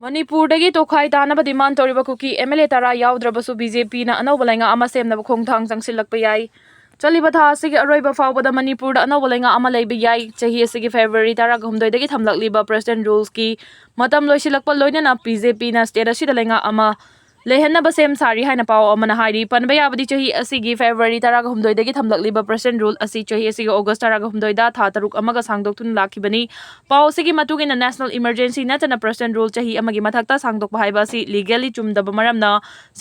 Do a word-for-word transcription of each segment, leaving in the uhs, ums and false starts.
ꯃꯅꯤꯄꯨꯔꯗꯒꯤ ꯇꯣꯈꯥꯏ ꯇꯥꯅꯕ demand ꯇꯧꯔꯤꯕ ꯀꯨꯀꯤ MLA ꯇꯔꯥ ꯌꯥꯎꯗ꯭ꯔꯕꯁꯨ BJPꯅ ꯑꯅꯧꯕ ꯂꯩꯉꯥꯛ ꯑꯃ ꯁꯦꯝꯅꯕ ꯈꯣꯡꯊꯥꯡ ꯆꯪꯁꯤꯜꯂꯛꯄ ꯌꯥꯏ꯫ ꯆꯠꯂꯤꯕ ꯊꯥ ꯑꯁꯤꯒꯤ ꯑꯔꯣꯏꯕ ꯐꯥꯎꯕꯗ ꯃꯅꯤꯄꯨꯔꯗ ꯑꯅꯧꯕ ꯂꯩꯉꯥꯛ ꯑꯃ ꯂꯩꯕ ꯌꯥꯏ꯫ ꯆꯍꯤ ꯑꯁꯤꯒꯤ February ꯇꯔꯥꯒ ꯍꯨꯝꯗꯣꯏꯗꯒꯤ ꯊꯝꯂꯛꯂꯤꯕ President Ruleꯁꯀꯤ ꯃꯇꯝ ꯂꯣꯏꯁꯤꯜꯂꯛꯄ ꯂꯣꯏꯅꯅ BJPꯅ state ꯑꯁꯤꯗ ꯂꯩꯉꯥꯛ ꯑꯃ ꯂꯩꯍꯟꯅꯕ ꯁꯦꯝ ꯁꯥꯔꯤ ꯍꯥꯏꯅ ꯄꯥꯎ ꯑꯃꯅ ꯍꯥꯏꯔꯤ꯫ ꯄꯟꯕ ꯌꯥꯕꯗꯤ, ꯆꯍꯤ ꯑꯁꯤꯒꯤ February ꯇꯔꯥꯒ ꯍꯨꯝꯗꯣꯏꯗꯒꯤ ꯊꯝꯂꯛꯂꯤꯕ President Rule ꯑꯁꯤ ꯆꯍꯤ ꯑꯁꯤꯒꯤ August ꯇꯔꯥꯒ ꯍꯨꯝꯗꯣꯏꯗ ꯊꯥ ꯇꯔꯨꯛ ꯑꯃꯒ ꯁꯥꯡꯗꯣꯛꯇꯨꯅ ꯂꯥꯛꯈꯤꯕꯅꯤ꯫ ꯄꯥꯎ ꯑꯁꯤꯒꯤ ꯃꯇꯨꯡ ꯏꯟꯅ, National Emergency ꯅꯠꯇꯅ President Rule ꯆꯍꯤ ꯑꯃꯒꯤ ꯃꯊꯛꯇ ꯁꯥꯡꯗꯣꯛꯄ ꯍꯥꯏꯕ ꯑꯁꯤ legally ꯆꯨꯝꯗꯕ ꯃꯔꯝꯅ,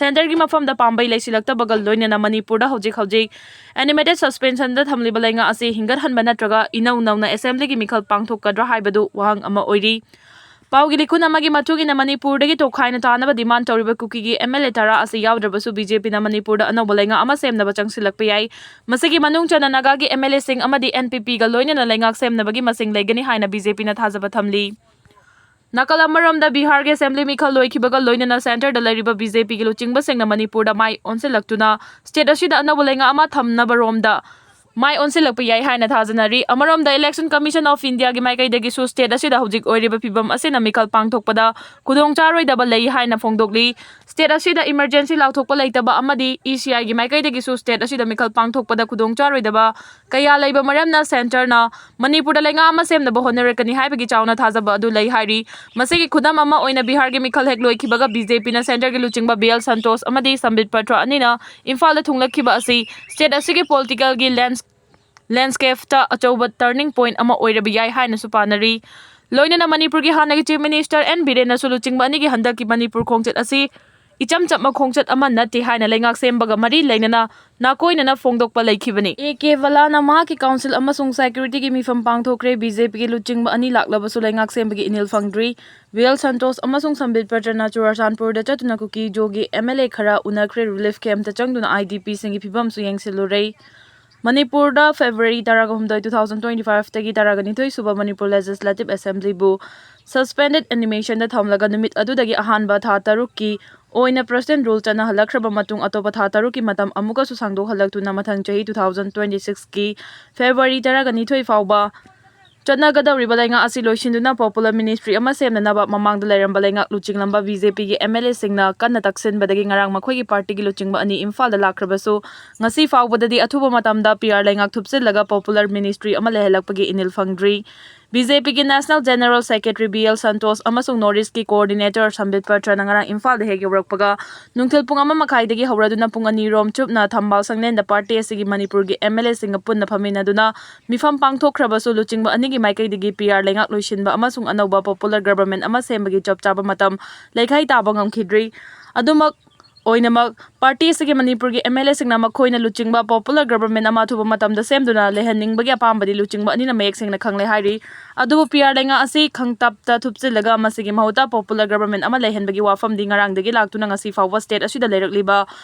centreꯒꯤ ꯃꯐꯝꯗ ꯄꯥꯝꯕꯩ ꯂꯩꯁꯤꯜꯂꯛꯇꯕꯒ ꯂꯣꯏꯅꯅ ꯃꯅꯤꯄꯨꯔꯗ ꯍꯧꯖꯤꯛ ꯍꯧꯖꯤꯛ animated suspensionꯗ ꯊꯝꯂꯤꯕ ꯂꯩꯉꯥꯛ ꯑꯁꯤ ꯍꯤꯡꯒꯠꯍꯟꯕ ꯅꯠꯇ꯭ꯔꯒ ꯏꯅꯧ ꯅꯧꯅ assemblyꯒꯤ ꯃꯤꯈꯜ ꯄꯥꯡꯊꯣꯛꯀꯗ꯭ꯔꯥ ꯍꯥꯏꯕꯗꯨ ꯋꯥꯍꯪ ꯑꯃ ꯑꯣꯏꯔꯤ꯫ ꯄꯥꯎꯒꯤ ꯂꯤꯈꯨꯟ ꯑꯃꯒꯤ ꯃꯇꯨꯡ ꯏꯟꯅ, ꯃꯅꯤꯄꯨꯔꯗꯒꯤ ꯇꯣꯈꯥꯏꯅ ꯇꯥꯅꯕ demand ꯇꯧꯔꯤꯕ ꯀꯨꯀꯤꯒꯤ MLA ꯇꯔꯥ ꯑꯁꯤ ꯌꯥꯎꯗ꯭ꯔꯕꯁꯨ, BJPꯅ ꯃꯅꯤꯄꯨꯔꯗ ꯑꯅꯧꯕ ꯂꯩꯉꯥꯛ ꯑꯃ ꯁꯦꯝꯅꯕ ꯆꯪꯁꯤꯜꯂꯛꯄ ꯌꯥꯏ꯫ ꯃꯁꯤꯒꯤ ꯃꯅꯨꯡ ꯆꯟꯅ ꯅꯥꯒꯥꯒꯤ MLAꯁꯤꯡ ꯑꯃꯗꯤ NPPꯒ ꯂꯣꯏꯅꯅ ꯂꯩꯉꯥꯛ ꯁꯦꯝꯅꯕꯒꯤ ꯃꯁꯤꯡ ꯂꯩꯒꯅꯤ ꯍꯥꯏꯅ BJPꯅ ꯊꯥꯖꯕ ꯊꯝꯂꯤ꯫ ꯅꯥꯀꯜ ꯑꯃꯔꯣꯝꯗ, ꯕꯤꯍꯥꯔꯒꯤ assembly ꯃꯤꯈꯜ ꯂꯣꯏꯈꯤꯕꯒ ꯂꯣꯏꯅꯅ centreꯗ ꯂꯩꯔꯤꯕ BJPꯒꯤ ꯂꯨꯆꯤꯡꯕꯁꯤꯡꯅ ꯃꯅꯤꯄꯨꯔꯗ ꯃꯥꯏ ꯑꯣꯟꯁꯤꯜꯂꯛꯇꯨꯅ state ꯑꯁꯤꯗ ꯑꯅꯧꯕ ꯂꯩꯉꯥꯛ ꯑꯃ ꯊꯝꯅꯕ ꯔꯣꯝꯗ ꯃꯥꯏ ꯑꯣꯟꯁꯤꯜꯂꯛꯄ ꯌꯥꯏ ꯍꯥꯏꯅ ꯊꯥꯖꯅꯔꯤ꯫ ꯑꯃꯔꯣꯝꯗ, Election Commission of Indiaꯒꯤ ꯃꯥꯏꯀꯩꯗꯒꯤꯁꯨ state ꯑꯁꯤꯗ ꯍꯧꯖꯤꯛ ꯑꯣꯏꯔꯤꯕ ꯐꯤꯕꯝ ꯑꯁꯤꯅ ꯃꯤꯈꯜ ꯄꯥꯡꯊꯣꯛꯄꯗ ꯈꯨꯗꯣꯡꯆꯥꯔꯣꯏꯗꯕ ꯂꯩ ꯍꯥꯏꯅ ꯐꯣꯡꯗꯣꯛꯂꯤ꯫ State ꯑꯁꯤꯗ emergency ꯂꯥꯎꯊꯣꯛꯄ ꯂꯩꯇꯕ ꯑꯃꯗꯤ ECIꯒꯤ ꯃꯥꯏꯀꯩꯗꯒꯤꯁꯨ state ꯑꯁꯤꯗ ꯃꯤꯈꯜ ꯄꯥꯡꯊꯣꯛꯄꯗ ꯈꯨꯗꯣꯡꯆꯥꯔꯣꯏꯗꯕ ꯀꯌꯥ ꯂꯩꯕ ꯃꯔꯝꯅ centreꯅ ꯃꯅꯤꯄꯨꯔꯗ ꯂꯩꯉꯥꯛ ꯑꯃ ꯁꯦꯝꯅꯕ ꯍꯣꯠꯅꯔꯛꯀꯅꯤ ꯍꯥꯏꯕꯒꯤ ꯆꯥꯎꯅ ꯊꯥꯖꯕ ꯑꯗꯨ ꯂꯩ ꯍꯥꯏꯔꯤ꯫ ꯃꯁꯤꯒꯤ ꯈꯨꯗꯝ ꯑꯃ ꯑꯣꯏꯅ, ꯕꯤꯍꯥꯔꯒꯤ ꯃꯤꯈꯜ ꯍꯦꯛ ꯂꯣꯏꯈꯤꯕꯒ BJPꯅ centreꯒꯤ ꯂꯨꯆꯤꯡꯕ ꯕꯤ ꯑꯦꯜ ꯁꯟꯇꯣꯁ ꯑꯃꯗꯤ ꯁꯝꯕꯤꯠ ꯄꯇ꯭ꯔ ꯑꯅꯤꯅ ꯏꯝꯐꯥꯜꯗ ꯊꯨꯡꯂꯛꯈꯤꯕ ꯑꯁꯤ state ꯑꯁꯤꯒꯤ politicalꯒꯤ lands-, landscapeꯇ ꯑꯆꯧꯕ turning point ꯑꯃ ꯑꯣꯏꯔꯕ ꯌꯥꯏ ꯍꯥꯏꯅꯁꯨ ꯄꯥꯅꯔꯤ꯫ ꯂꯣꯏꯅꯅ ꯃꯅꯤꯄꯨꯔꯒꯤ ꯍꯥꯟꯅꯒꯤ Chief Minister ꯑꯦꯟ ꯕꯤꯔꯦꯟꯅꯁꯨ ꯂꯨꯆꯤꯡꯕ ꯑꯅꯤꯒꯤ ꯍꯟꯗꯛꯀꯤ ꯃꯅꯤꯄꯨꯔ ꯈꯣꯡꯆꯠ ꯑꯁꯤ ꯏꯆꯝ ꯆꯝꯕ ꯈꯣꯡꯆꯠ ꯑꯃ ꯅꯠꯇꯦ ꯍꯥꯏꯅ ꯂꯩꯉꯥꯛ ꯁꯦꯝꯕꯒ ꯃꯔꯤ ꯂꯩꯅꯅ ꯅꯥꯀꯣꯏꯅꯅ ꯐꯣꯡꯗꯣꯛꯄ ꯂꯩꯈꯤꯕꯅꯤ꯫ ꯑꯦ ꯀꯦ ꯕꯂꯥꯅ ꯃꯍꯥꯛꯀꯤ council ꯑꯃꯁꯨꯡ securityꯒꯤ ꯃꯤꯐꯝ ꯄꯥꯡꯊꯣꯛꯈ꯭ꯔꯦ꯫ BJPꯒꯤ ꯂꯨꯆꯤꯡꯕ ꯑꯅꯤ ꯂꯥꯛꯂꯕꯁꯨ ꯂꯩꯉꯥꯛ ꯁꯦꯝꯕꯒꯤ ꯏꯅꯤꯜ ꯐꯪꯗ꯭ꯔꯤ꯫ ꯕꯤ ꯑꯦꯜ ꯁꯟꯇꯣꯁ ꯑꯃꯁꯨꯡ ꯁꯝꯕꯤꯠ ꯄꯇ꯭ꯔꯅ ꯆꯨꯔꯆꯥꯟꯄꯨꯔꯗ ꯆꯠꯇꯨꯅ ꯀꯨꯀꯤꯖꯣꯒꯤ MLA ꯈꯔ ꯎꯅꯈ꯭ꯔꯦ꯫ Relief campꯇ ꯆꯪꯗꯨꯅ IDPꯁꯤꯡꯒꯤ ꯐꯤꯕꯝꯁꯨ ꯌꯦꯡꯁꯤꯜꯂꯨꯔꯦ꯫ ꯃꯅꯤꯄꯨꯔꯗ February ꯇꯔꯥꯒ ꯍꯨꯝꯗꯣꯏ, two thousand twenty fiveꯇꯒꯤ ꯇꯔꯥꯒ ꯅꯤꯊꯣꯏ ꯁꯨꯕ ꯃꯅꯤꯄꯨꯔ Legislative Assemblyꯕꯨ suspended animationꯗ ꯊꯝꯂꯒ ꯅꯨꯃꯤꯠ ꯑꯗꯨꯗꯒꯤ ꯑꯍꯥꯟꯕ ꯊꯥ ꯇꯔꯨꯛꯀꯤ ꯑꯣꯏꯅ President Rule ꯆꯠꯅꯍꯜꯂꯛꯈ꯭ꯔꯕ ꯃꯇꯨꯡ, ꯑꯇꯣꯞꯄ ꯊꯥ ꯇꯔꯨꯛꯀꯤ ꯃꯇꯝ ꯑꯃꯨꯛꯀꯁꯨ ꯁꯥꯡꯗꯣꯛꯍꯜꯂꯛꯇꯨꯅ ꯃꯊꯪ ꯆꯍꯤ two thousand twenty sixꯀꯤ February ꯇꯔꯥꯒ ꯅꯤꯊꯣꯏ ꯐꯥꯎꯕ ꯆꯠꯅꯒꯗꯧꯔꯤꯕ ꯂꯩꯉꯥꯛ ꯑꯁꯤ ꯂꯣꯏꯁꯤꯟꯗꯨꯅ popular ministry ꯑꯃ ꯁꯦꯝꯅꯅꯕ ꯃꯃꯥꯡꯗ ꯂꯩꯔꯝꯕ ꯂꯩꯉꯥꯛ ꯂꯨꯆꯤꯡꯂꯝꯕ BJPꯒꯤ MLAꯁꯤꯡꯅ ꯀꯟꯅ ꯇꯛꯁꯤꯟꯕꯗꯒꯤ ꯉꯔꯥꯡ ꯃꯈꯣꯏꯒꯤ partyꯒꯤ ꯂꯨꯆꯤꯡꯕ ꯑꯅꯤ ꯏꯝꯐꯥꯜꯗ ꯂꯥꯛꯈ꯭ꯔꯕꯁꯨ, ꯉꯁꯤ ꯐꯥꯎꯕꯗꯗꯤ ꯑꯊꯨꯕ ꯃꯇꯝꯗ PR ꯂꯩꯉꯥꯛ ꯊꯨꯞꯆꯤꯜꯂꯒ popular ministry ꯑꯃ ꯂꯩꯍꯜꯂꯛꯄꯒꯤ ꯏꯅꯤꯜ ꯐꯪꯗ꯭ꯔꯤ꯫ BJPꯒꯤ National General Secretary B L Santosh ꯑꯃꯁꯨꯡ North Eastꯀꯤ Coordinator ꯁꯝꯕꯤꯠ ꯄꯇ꯭ꯔꯅ ꯉꯔꯥꯡ ꯏꯝꯐꯥꯜꯗ ꯍꯦꯛ ꯌꯧꯔꯛꯄꯒ, ꯅꯨꯡꯊꯤꯜ ꯄꯨꯡ ꯑꯃ ꯃꯈꯥꯏꯗꯒꯤ ꯍꯧꯔꯗꯨꯅ ꯄꯨꯡ ꯑꯅꯤ ꯔꯣꯝ ꯆꯨꯞꯅ ꯊꯝꯕꯥꯜ ꯁꯪꯂꯦꯟꯗ party ꯑꯁꯤꯒꯤ ꯃꯅꯤꯄꯨꯔꯒꯤ MLAꯁꯤꯡꯒ ꯄꯨꯟꯅ ꯐꯝꯃꯤꯟꯅꯗꯨꯅ ꯃꯤꯐꯝ ꯄꯥꯡꯊꯣꯛꯈ꯭ꯔꯕꯁꯨ, ꯂꯨꯆꯤꯡꯕ ꯑꯅꯤꯒꯤ ꯃꯥꯏꯀꯩꯗꯒꯤ PR ꯂꯩꯉꯥꯛ ꯂꯣꯏꯁꯤꯟꯕ ꯑꯃꯁꯨꯡ ꯑꯅꯧꯕ popular government ꯑꯃ ꯁꯦꯝꯕꯒꯤ ꯆꯞ ꯆꯥꯕ ꯃꯇꯝ ꯂꯩꯈꯥꯏ ꯇꯥꯕ ꯉꯝꯈꯤꯗ꯭ꯔꯤ꯫ ꯑꯗꯨꯃꯛ ꯑꯣꯏꯅꯃꯛ, party ꯑꯁꯤꯒꯤ ꯃꯅꯤꯄꯨꯔꯒꯤ MLAꯁꯤꯡꯅ ꯃꯈꯣꯏꯅ ꯂꯨꯆꯤꯡꯕ popular government ꯑꯃ ꯑꯊꯨꯕ ꯃꯇꯝꯗ ꯁꯦꯝꯗꯨꯅ ꯂꯩꯍꯟꯅꯤꯡꯕꯒꯤ ꯑꯄꯥꯝꯕꯗꯤ ꯂꯨꯆꯤꯡꯕ ꯑꯅꯤꯅ ꯃꯌꯦꯛ ꯁꯦꯡꯅ ꯈꯪꯂꯦ ꯍꯥꯏꯔꯤ꯫ ꯑꯗꯨꯕꯨ PR ꯂꯩꯉꯥꯛ ꯑꯁꯤ ꯈꯪꯇꯞꯇ ꯊꯨꯞꯆꯤꯜꯂꯒ ꯃꯁꯤꯒꯤ ꯃꯍꯨꯠꯇ popular government ꯑꯃ ꯂꯩꯍꯟꯕꯒꯤ ꯋꯥꯐꯝꯗꯤ ꯉꯔꯥꯡꯗꯒꯤ ꯂꯥꯛꯇꯨꯅ ꯉꯁꯤ ꯐꯥꯎꯕ state ꯑꯁꯤꯗ ꯂꯩꯔꯛꯂꯤꯕ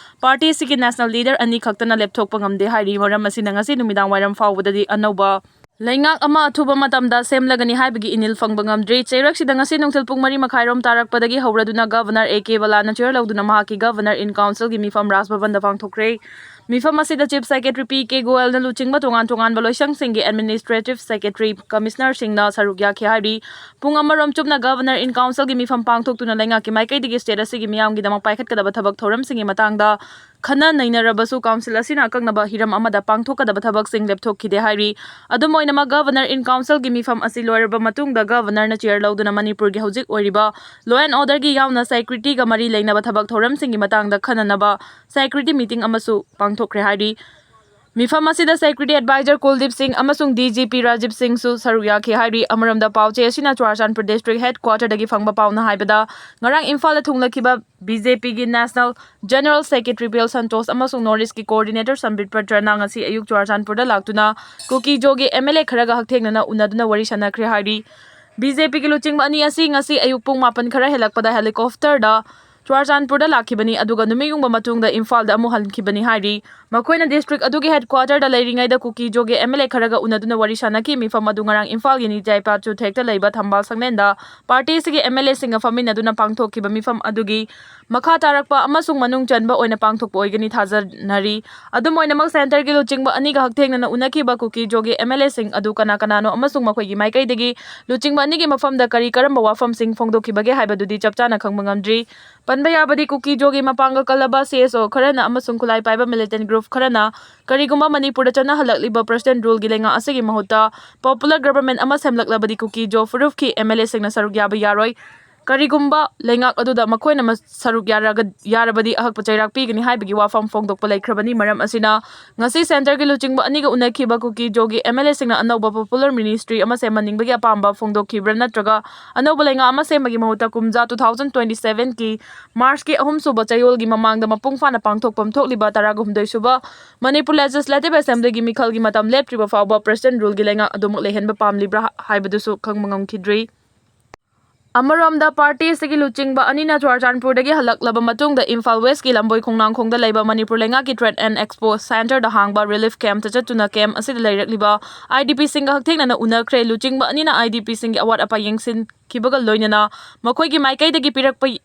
party ꯑꯁꯤꯒꯤ national leader ꯑꯅꯤ ꯈꯛꯇꯅ ꯂꯦꯞꯊꯣꯛꯄ ꯉꯝꯗꯦ ꯍꯥꯏꯔꯤ꯫ ꯃꯔꯝ ꯑꯁꯤꯅ ꯉꯁꯤ ꯅꯨꯃꯤꯗꯥꯡ ꯋꯥꯏꯔꯝ ꯐꯥꯎꯕꯗꯗꯤ ꯑꯅꯧꯕ ꯂꯩꯉꯥꯛ ꯑꯃ ꯑꯊꯨꯕ ꯃꯇꯝꯗ ꯁꯦꯝꯂꯒꯅꯤ ꯍꯥꯏꯕꯒꯤ ꯏꯅꯤꯜ ꯐꯪꯕ ꯉꯝꯗ꯭ꯔꯤ꯫ ꯆꯩꯔꯛꯁꯤꯗ ꯉꯁꯤ ꯅꯨꯡꯊꯤꯜ ꯄꯨꯡ ꯃꯔꯤ ꯃꯈꯥꯏꯔꯣꯝ ꯇꯥꯔꯛꯄꯗꯒꯤ ꯍꯧꯔꯗꯨꯅ Governor A K ꯕꯂꯥꯅ chair ꯂꯧꯗꯨꯅ ꯃꯍꯥꯛꯀꯤ Governor in Councilꯒꯤ ꯃꯤꯐꯝ ꯔꯥꯖ ꯚꯕꯟꯗ ꯄꯥꯡꯊꯣꯛꯈ꯭ꯔꯦ꯫ ꯃꯤꯐꯝ ꯑꯁꯤꯗ Chief Secretary P K ꯒꯣꯌꯜꯅ ꯂꯨꯆꯤꯡꯕ ꯇꯣꯉꯥꯟ ꯇꯣꯉꯥꯟꯕ ꯂꯣꯏꯁꯪꯁꯤꯡꯒꯤ administrative secretary, commissionerꯁꯤꯡꯅ ꯁꯔꯨꯛ ꯌꯥꯈꯤ ꯍꯥꯏꯔꯤ꯫ ꯄꯨꯡ ꯑꯃꯔꯣꯝ ꯆꯨꯞꯅ Governor in Councilꯒꯤ ꯃꯤꯐꯝ ꯄꯥꯡꯊꯣꯛꯇꯨꯅ ꯂꯩꯉꯥꯛꯀꯤ ꯃꯥꯏꯀꯩꯗꯒꯤ state ꯑꯁꯤꯒꯤ ꯃꯤꯌꯥꯝꯒꯤꯗꯃꯛ ꯄꯥꯏꯈꯠꯀꯗꯕ ꯊꯕꯛ ꯊꯧꯔꯝꯁꯤꯡꯒꯤ ꯃꯇꯥꯡꯗ ꯈꯟꯅ ꯅꯩꯅꯔꯕꯁꯨ, council ꯑꯁꯤꯅ ꯑꯀꯛꯅꯕ ꯍꯤꯔꯝ ꯑꯃꯗ ꯄꯥꯡꯊꯣꯛꯀꯗꯕ ꯊꯕꯛꯁꯤꯡ ꯂꯦꯞꯊꯣꯛꯈꯤꯗꯦ ꯍꯥꯏꯔꯤ꯫ ꯑꯗꯨꯝ ꯑꯣꯏꯅꯃꯛ, Governor in Councilꯒꯤ ꯃꯤꯐꯝ ꯑꯁꯤ ꯂꯣꯏꯔꯕ ꯃꯇꯨꯡꯗ, Governorꯅ chair ꯂꯧꯗꯨꯅ ꯃꯅꯤꯄꯨꯔꯒꯤ ꯍꯧꯖꯤꯛ ꯑꯣꯏꯔꯤꯕ law and orderꯒꯤ ꯌꯥꯎꯅ securityꯒ ꯃꯔꯤ ꯂꯩꯅꯕ ꯊꯕꯛ ꯊꯧꯔꯝꯁꯤꯡꯒꯤ ꯃꯇꯥꯡꯗ ꯈꯟꯅꯅꯕ security meeting ꯑꯃꯁꯨ ꯄꯥꯡꯊꯣꯛꯈ꯭ꯔꯦ ꯍꯥꯏꯔꯤ꯫ ꯃꯤꯐꯝ ꯑꯁꯤꯗ security advisor ꯀꯨꯜꯗꯤꯞ ꯁꯤꯡ ꯑꯃꯁꯨꯡ DGP ꯔꯥꯖꯤꯞ ꯁꯤꯡꯁꯨ ꯁꯔꯨꯛ ꯌꯥꯈꯤ ꯍꯥꯏꯔꯤ꯫ ꯑꯃꯔꯣꯝꯗ, ꯄꯥꯎꯆꯦ ꯑꯁꯤꯅ ꯆꯨꯔꯥꯆꯥꯟꯄꯨꯔ district headquarterꯗꯒꯤ ꯐꯪꯕ ꯄꯥꯎꯅ ꯍꯥꯏꯕꯗ, ꯉꯔꯥꯡ ꯏꯝꯐꯥꯜꯗ ꯊꯨꯡꯂꯈꯤꯕ BJPꯒꯤ National General Secretary B L Santosh ꯑꯃꯁꯨꯡ North Eastꯀꯤ Coordinator ꯁꯝꯕꯤꯠ ꯄꯇ꯭ꯔꯅ ꯉꯁꯤ ꯑꯌꯨꯛ ꯆꯨꯔꯥꯆꯥꯟꯄꯨꯔꯗ ꯂꯥꯛꯇꯨꯅ ꯀꯨꯀꯤ-ꯖꯣꯒꯤ MLA ꯈꯔꯒ ꯍꯛꯊꯦꯡꯅꯅ ꯎꯅꯗꯨꯅ ꯋꯥꯔꯤ ꯁꯥꯟꯅꯈ꯭ꯔꯦ ꯍꯥꯏꯔꯤ꯫ BJPꯒꯤ ꯂꯨꯆꯤꯡꯕ ꯑꯅꯤ ꯑꯁꯤ ꯉꯁꯤ ꯑꯌꯨꯛ ꯄꯨꯡ ꯃꯥꯄꯟ ꯈꯔ ꯍꯦꯜꯂꯛꯄꯗ helicopterꯗ ꯆꯨꯔꯥꯆꯥꯟꯄꯨꯔꯗ ꯂꯥꯛꯈꯤꯕꯅꯤ, ꯑꯗꯨꯒ ꯅꯨꯃꯤꯠ ꯌꯨꯡꯕ ꯃꯇꯨꯡꯗ ꯏꯝꯐꯥꯜꯗ ꯑꯃꯨꯛ ꯍꯟꯈꯤꯕꯅꯤ ꯍꯥꯏꯔꯤ꯫ ꯃꯈꯣꯏꯅ district ꯑꯗꯨꯒꯤ headquarterꯗ ꯂꯩꯔꯤꯉꯩꯗ ꯀꯨꯀꯤ ꯖꯣꯒꯤ MLA ꯈꯔꯒ ꯎꯅꯗꯨꯅ ꯋꯥꯔꯤ ꯁꯥꯟꯅꯈꯤ꯫ ꯃꯤꯐꯝ ꯑꯗꯨ ꯉꯔꯥꯡ ꯏꯝꯐꯥꯜꯒꯤ ꯅꯤꯖꯥꯏꯄꯥ ꯆꯨꯊꯦꯛꯇ ꯂꯩꯕ ꯊꯝꯕꯥꯜ ꯁꯪꯂꯦꯟꯗ party ꯑꯁꯤꯒꯤ MLAꯁꯤꯡꯒ ꯐꯝꯃꯤꯟꯅꯗꯨꯅ ꯄꯥꯡꯊꯣꯛꯈꯤꯕ ꯃꯤꯐꯝ ꯑꯗꯨꯒꯤ ꯃꯈꯥ ꯇꯥꯔꯛꯄ ꯑꯃꯁꯨꯡ ꯃꯅꯨꯡ ꯆꯟꯕ ꯑꯣꯏꯅ ꯄꯥꯡꯊꯣꯛꯄ ꯑꯣꯏꯒꯅꯤ ꯊꯥꯖꯅꯔꯤ꯫ ꯑꯗꯨꯝ ꯑꯣꯏꯅꯃꯛ, centreꯒꯤ ꯂꯨꯆꯤꯡꯕ ꯑꯅꯤꯒ ꯍꯛꯊꯦꯡꯅꯅ ꯎꯅꯈꯤꯕ ꯀꯨꯀꯤ ꯖꯣꯒꯤ MLAꯁꯤꯡ ꯑꯗꯨ ꯀꯅꯥ ꯀꯅꯥꯅꯣ ꯑꯃꯁꯨꯡ ꯃꯈꯣꯏꯒꯤ ꯃꯥꯏꯀꯩꯗꯒꯤ ꯂꯨꯆꯤꯡꯕ ꯑꯅꯤꯒꯤ ꯃꯐꯝꯗ ꯀꯔꯤ ꯀꯔꯝꯕ ꯋꯥꯐꯝꯁꯤꯡ ꯐꯣꯡꯗꯣꯛꯈꯤꯕꯒꯦ ꯍꯥꯏꯕꯗꯨꯗꯤ ꯆꯞ ꯆꯥꯅ ꯈꯪꯕ ꯉꯝꯗ꯭ꯔꯤ꯫ ꯄꯟꯕ ꯌꯥꯕꯗꯤ, ꯀꯨꯀꯤ ꯖꯣꯒꯤ ꯃꯄꯥꯡꯒꯜ ꯀꯜꯂꯕ CSO ꯈꯔꯅ ꯑꯃꯁꯨꯡ ꯈꯨꯠꯂꯥꯏ ꯄꯥꯏꯕ militant group ꯈꯔꯅ ꯀꯔꯤꯒꯨꯝꯕ ꯃꯅꯤꯄꯨꯔꯗ ꯆꯠꯅꯍꯜꯂꯛꯂꯤꯕ President ruleꯒꯤ ꯂꯩꯉꯥꯛ ꯑꯁꯤꯒꯤ ꯃꯍꯨꯠꯇ popular government ꯑꯃ ꯁꯦꯝꯂꯛꯂꯕꯗꯤ ꯀꯨꯀꯤ ꯖꯣ ꯐꯨꯔꯨꯞꯀꯤ MLAꯁꯤꯡꯅ ꯁꯔꯨꯛ ꯌꯥꯕ ꯌꯥꯔꯣꯏ꯫ ꯀꯔꯤꯒꯨꯝꯕ ꯂꯩꯉꯥꯛ ꯑꯗꯨꯗ ꯃꯈꯣꯏꯅ ꯃ-, ꯁꯔꯨꯛ ꯌꯥꯔꯒ-, ꯌꯥꯔꯕꯗꯤ ꯑꯍꯛꯄ ꯆꯩꯔꯥꯛ ꯄꯤꯒꯅꯤ ꯍꯥꯏꯕꯒꯤ ꯋꯥꯐꯝ ꯐꯣꯡꯗꯣꯛꯄ ꯂꯩꯈ꯭ꯔꯕꯅꯤ꯫ ꯃꯔꯝ ꯑꯁꯤꯅ, ꯉꯁꯤ centreꯒꯤ ꯂꯨꯆꯤꯡꯕ ꯑꯅꯤꯒ ꯎꯅꯈꯤꯕ ꯀꯨꯀꯤ ꯖꯣꯒꯤ MLAꯁꯤꯡꯅ ꯑꯅꯧꯕ popular ministry ꯑꯃ ꯁꯦꯝꯍꯟꯅꯤꯡꯕꯒꯤ ꯑꯄꯥꯝꯕ ꯐꯣꯡꯗꯣꯛꯈꯤꯕ꯭ꯔꯥ ꯅꯠꯇ꯭ꯔꯒ ꯑꯅꯧꯕ ꯂꯩꯉꯥꯛ ꯑꯃ ꯁꯦꯝꯕꯒꯤ ꯃꯍꯨꯠꯇ ꯀꯨꯝꯖꯥ two thousand twenty sevenꯒꯤ Marchꯀꯤ ꯑꯍꯨꯝꯁꯨꯕ ꯆꯌꯣꯜꯒꯤ ꯃꯃꯥꯡꯗ ꯃꯄꯨꯡ ꯐꯥꯅ ꯄꯥꯡꯊꯣꯛꯐꯝ ꯊꯣꯛꯂꯤꯕ ꯇꯔꯥꯍꯨꯝꯗꯣꯏꯁꯨꯕ ꯃꯅꯤꯄꯨꯔ Legislative Assemblyꯒꯤ ꯃꯤꯈꯜꯒꯤ ꯃꯇꯝ ꯂꯦꯞꯇ꯭ꯔꯤꯕ ꯐꯥꯎꯕ President ruleꯒꯤ ꯂꯩꯉꯥꯛ ꯑꯗꯨꯃꯛ ꯂꯩꯍꯟꯕ ꯄꯥꯝꯂꯤꯕ꯭ꯔꯥ ꯍꯥꯏꯕꯗꯨꯁꯨ ꯈꯪꯕ ꯉꯝꯈꯤꯗ꯭ꯔꯤ꯫ ꯑꯃꯔꯣꯝꯗ, party ꯑꯁꯤꯒꯤ ꯂꯨꯆꯤꯡꯕ ꯑꯅꯤꯅ ꯆꯨꯔꯥꯆꯥꯟꯄꯨꯔꯗꯒꯤ ꯍꯜꯂꯛꯂꯕ ꯃꯇꯨꯡꯗ ꯏꯝꯐꯥꯜ Westꯀꯤ ꯂꯝꯕꯣꯏ ꯈꯣꯡꯅꯥꯡꯈꯣꯡꯗ ꯂꯩꯕ ꯃꯅꯤꯄꯨꯔ ꯂꯩꯉꯥꯛꯀꯤ Trade and Expo Centreꯗ ꯍꯥꯡꯕ relief campꯇ ꯆꯠꯇꯨꯅ camp ꯑꯁꯤꯗ ꯂꯩꯔꯛꯂꯤꯕ IDPꯁꯤꯡꯒ ꯍꯛꯊꯦꯡꯅꯅ ꯎꯅꯈ꯭ꯔꯦ꯫ ꯂꯨꯆꯤꯡꯕ ꯑꯅꯤꯅ IDPꯁꯤꯡꯒꯤ ꯑꯋꯥꯠ ꯑꯄꯥ ꯌꯦꯡꯁꯤꯟꯈꯤꯕꯒ ꯂꯣꯏꯅꯅ ꯃꯈꯣꯏꯒꯤ ꯃꯥꯏꯀꯩꯗꯒꯤ ꯄꯤꯔꯛꯄ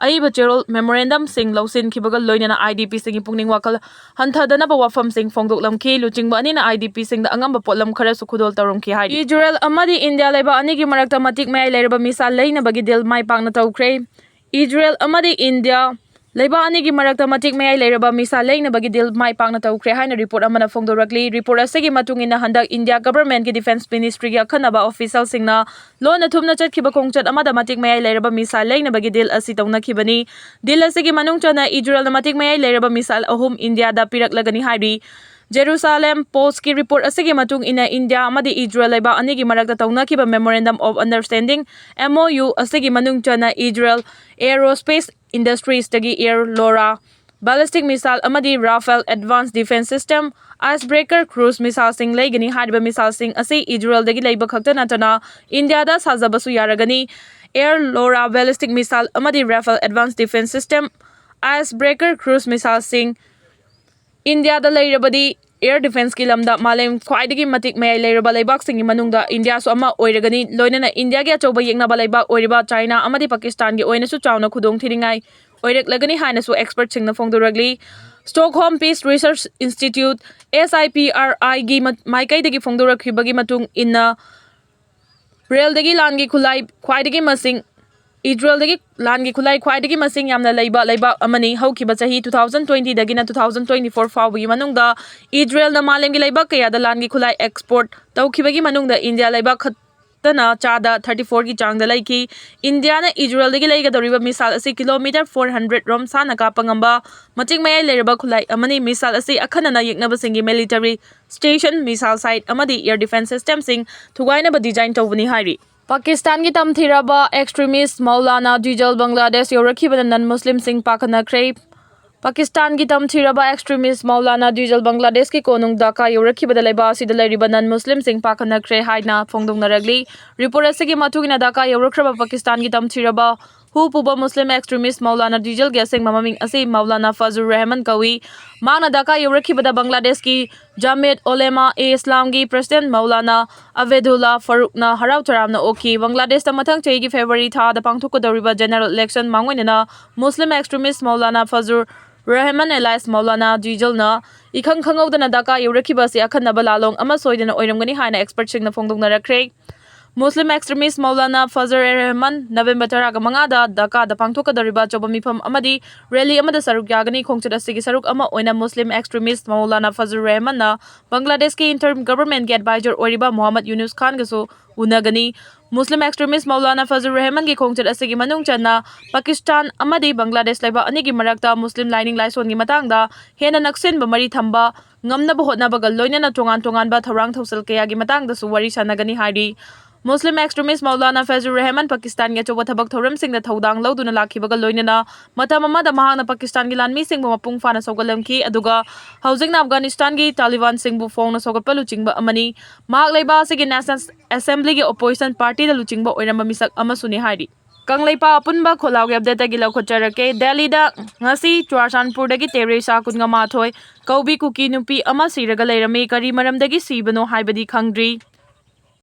ꯑꯏꯕ ꯆꯦꯔꯣꯜ memorandumꯁꯤꯡ ꯂꯧꯁꯤꯟꯈꯤꯕꯒ ꯂꯣꯏꯅꯅ IDPꯁꯤꯡꯒꯤ ꯄꯨꯛꯅꯤꯡ ꯋꯥꯈꯜ ꯍꯟꯊꯗꯅꯕ ꯋꯥꯐꯝꯁꯤꯡ ꯐꯣꯡꯗꯣꯛꯂꯝꯈꯤ꯫ ꯂꯨꯆꯤꯡꯕ ꯑꯅꯤꯅ IDPꯁꯤꯡꯗ ꯑꯉꯝꯕ ꯄꯣꯠꯂꯝ ꯈꯔꯁꯨ ꯈꯨꯗꯣꯜ ꯇꯧꯔꯝꯈꯤ ꯍꯥꯏꯔꯤ꯫ ꯏꯖꯔꯦꯜ ꯑꯃꯗꯤ ꯏꯟꯗꯤꯌꯥ ꯂꯩꯕꯥꯛ ꯑꯅꯤꯒꯤ ꯃꯔꯛꯇ ꯃꯇꯤꯛ ꯃꯌꯥꯏ ꯂꯩꯔꯕ ꯃꯤꯁꯥ ꯂꯩꯅꯕꯒꯤ deal ꯃꯥꯏ ꯄꯥꯛꯅ ꯇꯧꯈ꯭ꯔꯦ꯫ ꯏꯖꯔꯦꯜ ꯑꯃꯗꯤ ꯏꯟꯗꯤꯌꯥ ꯂꯩꯕꯥꯛ ꯑꯅꯤꯒꯤ ꯃꯔꯛꯇ ꯃꯇꯤꯛ ꯃꯌꯥꯏ ꯂꯩꯔꯕ ꯃꯤꯁꯥ ꯂꯩꯅꯕꯒꯤ deal ꯃꯥꯏ ꯄꯥꯛꯅ ꯇꯧꯈ꯭ꯔꯦ ꯍꯥꯏꯅ report ꯑꯃꯅ ꯐꯣꯡꯗꯣꯔꯛꯂꯤ꯫ Report ꯑꯁꯤꯒꯤ ꯃꯇꯨꯡ ꯏꯟꯅ, ꯍꯟꯗꯛ ꯏꯟꯗꯤꯌꯥ governmentꯀꯤ defence ministryꯒꯤ ꯑꯈꯟꯅꯕ officialꯁꯤꯡꯅ ꯂꯣꯟꯅ ꯊꯨꯞꯅ ꯆꯠꯈꯤꯕ ꯈꯣꯡꯆꯠ ꯑꯃꯗ ꯃꯇꯤꯛ ꯃꯌꯥꯏ ꯂꯩꯔꯕ ꯃꯤꯁꯥ ꯂꯩꯅꯕꯒꯤ deal ꯑꯁꯤ ꯇꯧꯅꯈꯤꯕꯅꯤ꯫ Deal ꯑꯁꯤꯒꯤ ꯃꯅꯨꯡ ꯆꯟꯅ ꯏꯖꯔꯦꯜꯅ ꯃꯇꯤꯛ ꯃꯌꯥꯏ ꯂꯩꯔꯕ missile ꯑꯍꯨꯝ ꯏꯟꯗꯤꯌꯥꯗ ꯄꯤꯔꯛꯂꯒꯅꯤ ꯍꯥꯏꯔꯤ꯫ Jerusalem Postꯀꯤ report ꯑꯁꯤꯒꯤ ꯃꯇꯨꯡ ꯏꯟꯅ, ꯏꯟꯗꯤꯌꯥ ꯑꯃꯗꯤ ꯏꯖꯔꯦꯜ ꯂꯩꯕꯥꯛ ꯑꯅꯤꯒꯤ ꯃꯔꯛꯇ ꯇꯧꯅꯈꯤꯕ Memorandum of Understanding, MOU, ꯑꯁꯤꯒꯤ ꯃꯅꯨꯡ ꯆꯟꯅ ꯏꯖꯔꯦꯜ aerospace industriesꯇꯒꯤ Air Laura ballistic missile ꯑꯃꯗꯤ Rafale advanced defence system, Icebreaker cruise missileꯁꯤꯡ ꯂꯩꯒꯅꯤ꯫ ꯍꯥꯏꯔꯤꯕ missileꯁꯤꯡ ꯑꯁꯤ ꯏꯖꯔꯦꯜꯗꯒꯤ ꯂꯩꯕ ꯈꯛꯇ ꯅꯠꯇꯅ ꯏꯟꯗꯤꯌꯥꯗ ꯁꯥꯖꯕꯁꯨ ꯌꯥꯔꯒꯅꯤ꯫ Air Laura ballistic missile ꯑꯃꯗꯤ Rafale advanced defense system, Icebreaker cruise missileꯁꯤꯡ꯫ ꯏꯟꯗꯤꯌꯥꯗ ꯂꯩꯔꯕꯗꯤ air defenceꯀꯤ ꯂꯝꯗ ꯃꯥꯂꯦꯝ ꯈ꯭ꯋꯥꯏꯗꯒꯤ ꯃꯇꯤꯛ ꯃꯌꯥꯏ ꯂꯩꯔꯕ ꯂꯩꯕꯥꯛꯁꯤꯡꯒꯤ ꯃꯅꯨꯡꯗ ꯏꯟꯗꯤꯌꯥꯁꯨ ꯑꯃ ꯑꯣꯏꯔꯒꯅꯤ꯫ ꯂꯣꯏꯅꯅ ꯏꯟꯗꯤꯌꯥꯒꯤ ꯑꯆꯧꯕ ꯌꯦꯛꯅꯕ ꯂꯩꯕꯥꯛ ꯑꯣꯏꯔꯤꯕ ꯆꯥꯏꯅꯥ ꯑꯃꯗꯤ ꯄꯥꯀꯤꯁꯇꯥꯟꯒꯤ ꯑꯣꯏꯅꯁꯨ ꯆꯥꯎꯅ ꯈꯨꯗꯣꯡ ꯊꯤꯅꯤꯡꯉꯥꯏ ꯑꯣꯏꯔꯛꯂꯒꯅꯤ ꯍꯥꯏꯅꯁꯨ expertꯁꯤꯡꯅ ꯐꯣꯡꯗꯣꯔꯛꯂꯤ꯫ Stockholm Peace Research Institute, S I P R Iꯒꯤ ꯃ-, ꯃꯥꯏꯀꯩꯗꯒꯤ ꯐꯣꯡꯗꯣꯔꯛꯈꯤꯕꯒꯤ ꯃꯇꯨꯡ ꯏꯟꯅ, ꯔꯦꯜꯗꯒꯤ ꯂꯥꯟꯒꯤ ꯈꯨꯠꯂꯥꯏ ꯈ꯭ꯋꯥꯏꯗꯒꯤ ꯃꯁꯤꯡ, ꯏꯖꯔꯦꯜꯗꯒꯤ ꯂꯥꯟꯒꯤ ꯈꯨꯠꯂꯥꯏ ꯈ꯭ꯋꯥꯏꯗꯒꯤ ꯃꯁꯤꯡ ꯌꯥꯝꯅ ꯂꯩꯕ ꯂꯩꯕꯥꯛ ꯑꯃꯅꯤ꯫ ꯍꯧꯈꯤꯕ ꯆꯍꯤ two thousand twentyꯗꯒꯤꯅ two thousand twenty-four ꯐꯥꯎꯕꯒꯤ ꯃꯅꯨꯡꯗ ꯏꯖꯔꯦꯜꯅ ꯃꯥꯂꯦꯝꯒꯤ ꯂꯩꯕꯥꯛ ꯀꯌꯥꯗ ꯂꯥꯟꯒꯤ ꯈꯨꯠꯂꯥꯏ export ꯇꯧꯈꯤꯕꯒꯤ ꯃꯅꯨꯡꯗ ꯏꯟꯗꯤꯌꯥ ꯂꯩꯕꯥꯛ ꯈꯛꯇꯅ ꯆꯥꯗ thirty-fourꯒꯤ ꯆꯥꯡꯗ ꯂꯩꯈꯤ꯫ ꯏꯟꯗꯤꯌꯥꯅ ꯏꯖꯔꯦꯜꯗꯒꯤ ꯂꯩꯒꯗꯧꯔꯤꯕ missile ꯑꯁꯤ kilometre four hundred ꯔꯣꯝ ꯁꯥꯟꯅ ꯀꯥꯞꯄ ꯉꯝꯕ ꯃꯇꯤꯛ ꯃꯌꯥꯏ ꯂꯩꯔꯕ ꯈꯨꯠꯂꯥꯏ ꯑꯃꯅꯤ꯫ Missile ꯑꯁꯤ ꯑꯈꯟꯅꯅ ꯌꯦꯛꯅꯕꯁꯤꯡꯒꯤ military station, missile site ꯑꯃꯗꯤ air defence systemꯁꯤꯡ ꯊꯨꯒꯥꯏꯅꯕ design ꯇꯧꯕꯅꯤ ꯍꯥꯏꯔꯤ꯫ ꯄꯥꯀꯤꯁꯇꯥꯟꯒꯤ ꯇꯝꯊꯤꯔꯕ extremist Maulana ꯗ꯭ꯋꯤꯖꯜ Bangladesh ꯌꯧꯔꯛꯈꯤꯕꯅ non Muslimꯁꯤꯡ ꯄꯥꯈꯠꯅꯈ꯭ꯔꯦ꯫ ꯄꯥꯀꯤꯁꯇꯥꯟꯒꯤ ꯇꯝꯊꯤꯔꯕ extremist Maulana ꯗ꯭ꯋꯤꯖꯜ ꯕꯪꯒ꯭ꯂꯥꯗꯦꯁꯀꯤ ꯀꯣꯅꯨꯡ ꯙꯥꯀꯥ ꯌꯧꯔꯛꯈꯤꯕꯗ ꯂꯩꯕꯥꯛ ꯑꯁꯤꯗ ꯂꯩꯔꯤꯕ non Muslimꯁꯤꯡ ꯄꯥꯈꯠꯅꯈ꯭ꯔꯦ ꯍꯥꯏꯅ ꯐꯣꯡꯗꯣꯛꯅꯔꯛꯂꯤ꯫ Report ꯑꯁꯤꯒꯤ ꯃꯇꯨꯡ ꯏꯟꯅ ꯙꯥꯀꯥ ꯌꯧꯔꯛꯈ꯭ꯔꯕ ꯄꯥꯀꯤꯁꯇꯥꯟꯒꯤ ꯇꯝꯊꯤꯔꯕ ꯍꯨ ꯄꯨꯕ Muslim extremist ꯃꯧꯂꯥꯅꯥ ꯗ꯭ꯋꯤꯖꯜꯒꯤ ꯑꯁꯦꯡꯕ ꯃꯃꯤꯡ ꯑꯁꯤ ꯃꯧꯂꯥꯅꯥ ꯐꯖꯨꯔ ꯔꯍꯃꯟ ꯀꯧꯏ꯫ ꯃꯍꯥꯛꯅ ꯙꯥꯀꯥ ꯌꯧꯔꯛꯈꯤꯕꯗ ꯕꯪꯒ꯭ꯂꯥꯗꯦꯁꯀꯤ ꯖꯥꯃꯤꯌꯠ ꯑꯣꯂꯦꯃꯥ ꯑꯦ ꯏꯁꯂꯥꯝꯒꯤ president ꯃꯧꯂꯥꯅꯥ ꯑꯕꯦꯗꯨꯜꯂꯥ ꯐꯥꯔꯨꯛꯅ ꯍꯔꯥꯎ ꯇꯔꯥꯝꯅ ꯑꯣꯛꯈꯤ꯫ ꯕꯪꯒ꯭ꯂꯥꯗꯦꯁꯇ ꯃꯊꯪ ꯆꯍꯤꯒꯤ February ꯊꯥꯗ ꯄꯥꯡꯊꯣꯛꯀꯗꯧꯔꯤꯕ general election ꯃꯥꯡꯑꯣꯏꯅꯅ Muslim extremist Maulana ꯐꯖꯨꯔ Rahman alias Maulana ꯗ꯭ꯋꯤꯖꯜꯅ ꯏꯈꯪ ꯈꯪꯍꯧꯗꯅ ꯙꯥꯀꯥ ꯌꯧꯔꯛꯈꯤꯕ ꯑꯁꯤ ꯑꯈꯟꯅꯕ ꯂꯥꯜꯂꯣꯡ ꯑꯃ ꯁꯣꯏꯗꯅ ꯑꯣꯏꯔꯝꯒꯅꯤ ꯍꯥꯏꯅ expertꯁꯤꯡꯅ ꯐꯣꯡꯗꯣꯛꯅꯔꯛꯈ꯭ꯔꯦ꯫ Muslim extremist ꯃꯧꯂꯥꯅꯥ ꯐꯖꯔ ꯑꯦ ꯔꯍꯃꯟ November ꯇꯔꯥꯒ ꯃꯉꯥꯗ ꯙꯥꯀꯥꯗ ꯄꯥꯡꯊꯣꯛꯀꯗꯧꯔꯤꯕ ꯑꯆꯧꯕ ꯃꯤꯐꯝ ꯑꯃꯗꯤ rally ꯑꯃꯗ ꯁꯔꯨꯛ ꯌꯥꯒꯅꯤ꯫ ꯈꯣꯡꯆꯠ ꯑꯁꯤꯒꯤ ꯁꯔꯨꯛ ꯑꯃ ꯑꯣꯏꯅ Muslim extremist ꯃꯧꯂꯥꯅꯥ ꯐꯖꯔ ꯔꯍꯃꯟꯅ ꯕꯪꯒ꯭ꯂꯥꯗꯦꯁꯀꯤ interim governmentꯀꯤ advisor ꯑꯣꯏꯔꯤꯕ ꯃꯣꯍꯝꯃꯗ ꯌꯨꯅꯨꯁ ꯈꯥꯟꯒꯁꯨ ꯎꯅꯒꯅꯤ꯫ Muslim extremist ꯃꯧꯂꯥꯅꯥ ꯐꯖꯔ ꯔꯍꯃꯟꯒꯤ ꯈꯣꯡꯆꯠ ꯑꯁꯤꯒꯤ ꯃꯅꯨꯡ ꯆꯟꯅ ꯄꯥꯀꯤꯁꯇꯥꯟ ꯑꯃꯗꯤ ꯕꯪꯒ꯭ꯂꯥꯗꯦꯁ ꯂꯩꯕꯥꯛ ꯑꯅꯤꯒꯤ ꯃꯔꯛꯇ ꯃꯨꯁꯂꯤꯝ ꯂꯥꯏꯅꯤꯡ ꯂꯥꯏꯁꯣꯟꯒꯤ ꯃꯇꯥꯡꯗ ꯍꯦꯟꯅ ꯅꯛꯁꯤꯟꯕ ꯃꯔꯤ ꯊꯝꯕ ꯉꯝꯅꯕ ꯍꯣꯠꯅꯕꯒ ꯂꯣꯏꯅꯅ ꯇꯣꯉꯥꯟ ꯇꯣꯉꯥꯟꯕ ꯊꯧꯔꯥꯡ ꯊꯧꯁꯤꯜ ꯀꯌꯥꯒꯤ ꯃꯇꯥꯡꯗꯁꯨ ꯋꯥꯔꯤ ꯁꯥꯟꯅꯒꯅꯤ ꯍꯥꯏꯔꯤ꯫ Muslim extremist Maulana Fazlur Rahman ꯄꯥꯀꯤꯁꯇꯥꯟꯒꯤ ꯑꯆꯧꯕ ꯊꯕꯛ ꯊꯧꯔꯝꯁꯤꯡꯗ ꯊꯧꯗꯥꯡ ꯂꯧꯗꯨꯅ ꯂꯥꯛꯈꯤꯕꯒ ꯂꯣꯏꯅꯅ ꯃꯇꯝ ꯑꯃꯗ ꯃꯍꯥꯛꯅ ꯄꯥꯀꯤꯁꯇꯥꯟꯒꯤ ꯂꯥꯟꯃꯤꯁꯤꯡꯕꯨ ꯃꯄꯨꯡ ꯐꯥꯅ ꯁꯧꯒꯠꯂꯝꯈꯤ, ꯑꯗꯨꯒ ꯍꯧꯖꯤꯛꯅ ꯑꯐꯒꯥꯅꯤꯁꯇꯥꯟꯒꯤ ꯇꯥꯂꯤꯕꯥꯟꯁꯤꯡꯕꯨ ꯐꯣꯡꯅ ꯁꯧꯒꯠꯄ ꯂꯨꯆꯤꯡꯕ ꯑꯃꯅꯤ꯫ ꯃꯍꯥꯛ ꯂꯩꯕꯥꯛ ꯑꯁꯤꯒꯤ National Assemblyꯒꯤ opposition partyꯗ ꯂꯨꯆꯤꯡꯕ ꯑꯣꯏꯔꯝꯕ ꯃꯤꯁꯛ ꯑꯃꯁꯨꯅꯤ ꯍꯥꯏꯔꯤ꯫ ꯀꯪꯂꯩꯄꯥꯛ ꯑꯄꯨꯟꯕ ꯈꯣꯜꯂꯥꯎꯒꯤ updateꯇꯒꯤ ꯂꯧꯈꯠꯆꯔꯛꯀꯦ꯫ ꯗꯦꯜꯂꯤꯗ ꯉꯁꯤ ꯆꯨꯔꯥꯆꯥꯟꯄꯨꯔꯗꯒꯤ ꯇꯦꯔꯦꯁꯥ ꯀꯨꯟꯒ ꯃꯥꯊꯣꯏ ꯀꯧꯕꯤ ꯀꯨꯀꯤ ꯅꯨꯄꯤ ꯑꯃ ꯁꯤꯔꯒ ꯂꯩꯔꯝꯃꯤ꯫ ꯀꯔꯤ ꯃꯔꯝꯗꯒꯤ ꯁꯤꯕꯅꯣ ꯍꯥꯏꯕꯗꯤ ꯈꯪꯗ꯭ꯔꯤ꯫